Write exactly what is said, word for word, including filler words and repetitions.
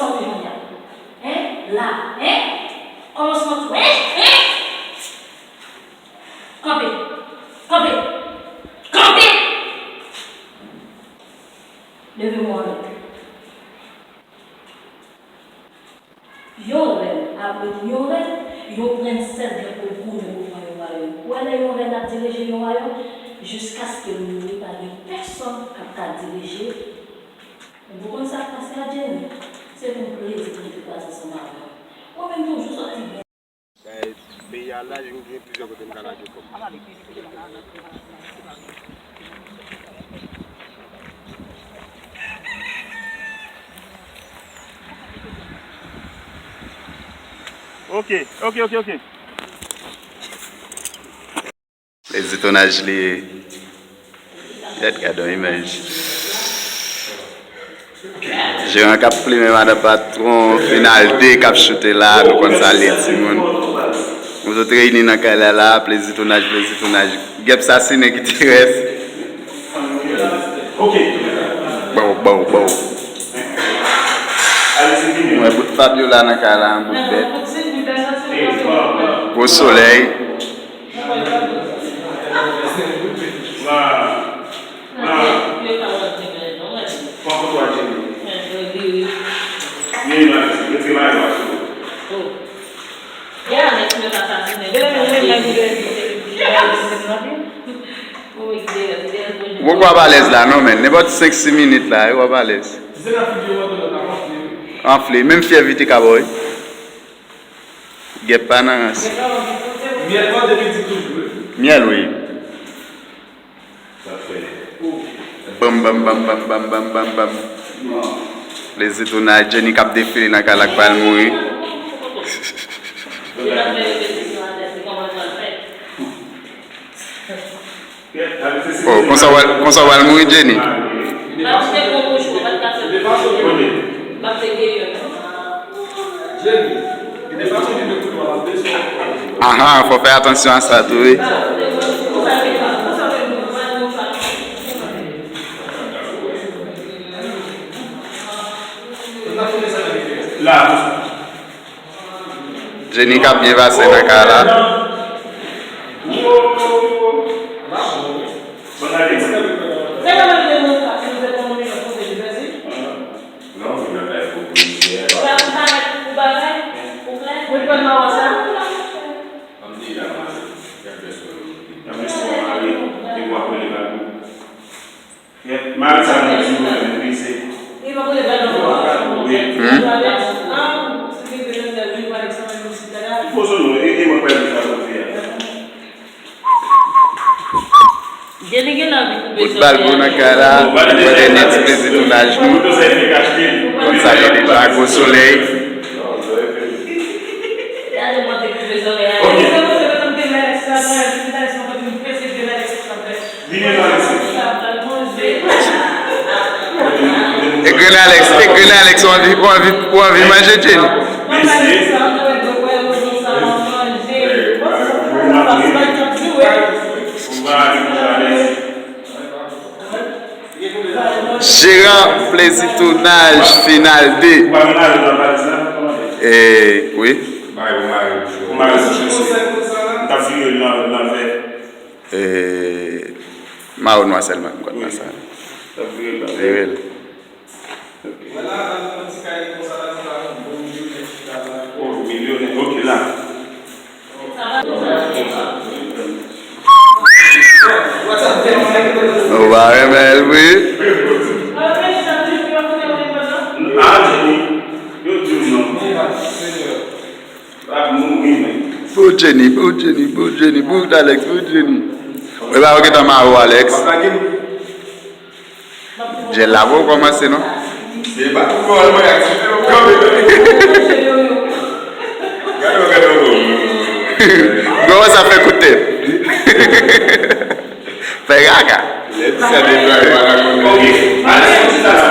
Sa w te jwenn la? Hein? La, hein? Kòmansman tou, hein? Hein? Kanpe! Kanpe! Kanpe! Leve men w anlè. Yon rèn apre yon rèn, yon prensès gen pou l goumen pou pran yon wayòm. Ou wè lè yon rèn ap dirije yon wayòm, jiskaske l mouri, pa gen pèsonn k ap ka dirije. Ou konn sa k pase a Jenny? Se te yon plezi pou m te kwaze ansanm avè w. Mwen menm tou, jou sòti byen. Peyi a laj, m gen plizyè kote m ka lage kòb. Ok, ok, ok, ok. Plezi tounaj li ye. Gad, gad yon imaj. Jeran k ap plimen madan patwon, final de k ap choute la, nou konn sa l ye timoun. Nou tout reyini nan kay la la, plezi tounaj, plezi tounaj. Gèp sasinen ki te rès. Bow, bow, bow. Mwen bout Fabiola nan kay la, an bout bèt. Gwo solèy. Ou poko ap alèz la non, men nenpòt senk sis minit la, ou ap alèz. Anfle, menm fyèv li te ka ba w wi. Gèp pa nan rans. Myèl wi. Banm, banm, banm, banm, banm, banm, banm, banm. Plezi tounaj, Jenny k ap defile nan kay la k pral mouri. Oh, konsa w al, konsa w al mouri, Jenny? Aha, fò fè atansyon a sa tou, wi. Jenny k ap byen pase nan kay la. Mari sa nou di mwen menm wi se. Hmm? Pozo nou e e mwen kwè nou sa nou di a. Bout bal gwo nan kay la, mwen te nèt ti plezi tounaj nou. Konn sa ye deja, gwo solèy. E grenn Alex, e grenn Alex, ou anvi, ou anvi, ou anvi manje, Jenny? Jeran, plezi tounaj, final de. Eh, wi. Eh, mawo nwa sèlman, m konn nan sa. Vire l. Oh, milyonè, ok, la. Nou pa renmen l vre. Ah, Jenny, yo di w non. L ap mouri, men. Pou Jenny, pou Jenny, pou Jenny, pou Alex, pou Jenny. Epa, yo gentan mare w, Alex. Djèl la poko kòmanse non. Se pa pou kò l mwen ak ti kanpe. Gade w, gade w. Gòw sa fè kout tèt. Fè kaka. Lè ti sa deplwaye pa la konnen. Ok. Alè, soti sa la.